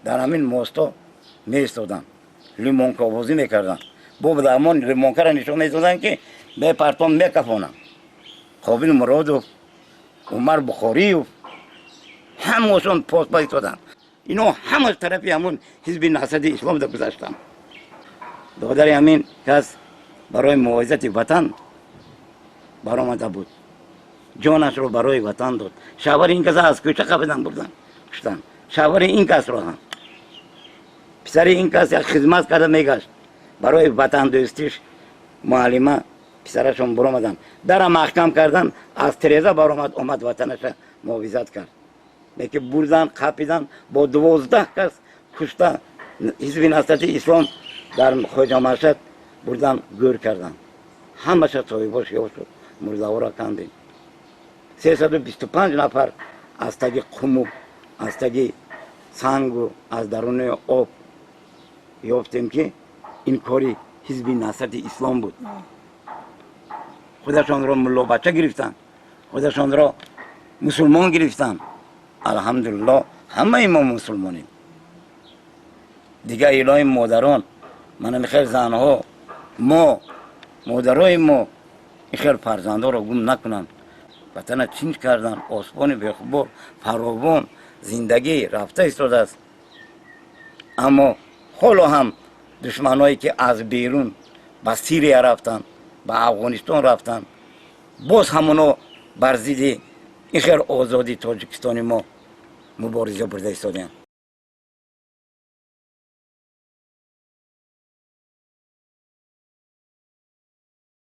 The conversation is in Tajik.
Дар ҳамин мосто меистоданд, лимонкобозӣ мекарданд. Бо ҳамон лимонкаро нишон медоданд, ки мепартон, мекафонам. Қобил Муродов, Умар Бухориев, ҳамашон пост истоданд. Ино ҳама тарафи ҳамон Ҳизби Наҳзати Ислом гузаштанд. Додари ҳамин кас барои муҳофизати ватан баромада буд, ҷонашро барои ватан дод. Шавҳари ин каса аз кӯча қапидан, бурдан, куштанд. Шавҳари ин касро ҳам, писари ин кас як хизмат карда мегашт, барои ватандӯстиш муаллима писарашон буромаданд, дара маҳкам кардан, аз тереза баромад, омад, ватанаша муҳофизат кард, лекин бурдан, қапидан, бо 12 кас кушта, Ҳизби Наҳзати Ислом дар Хоҷамаршад бурдан, гӯр кардан. Ҳамаша соҳибош ёфт шуд. Мурдаҳоро кандем, 325 нафар аз таги қуму аз таги сангу аз даруни об ёфтем, ки ин кори Ҳизби Наҳзати Ислом буд. Худашонро муллобача гирифтанд, худашонро мусулмон гирифтанд. Алҳамдулилло, ҳамаи мо мусулмонем. Дигар илоҳи модарон, мана михел занҳо мо, модарои мо ин хел фарзандҳоро гум накунанд. Ватана чинҷ кардан, осмони беғубор, фаровон зиндагӣ рафта истодааст. Аммо ҳоло ҳам душманое, ки аз берун ба Сирия рафтанд, ба Афғонистон рафтанд, боз ҳамоно бар зидди ин хел озодии Тоҷикистони мо мубориза бурда истодаанд.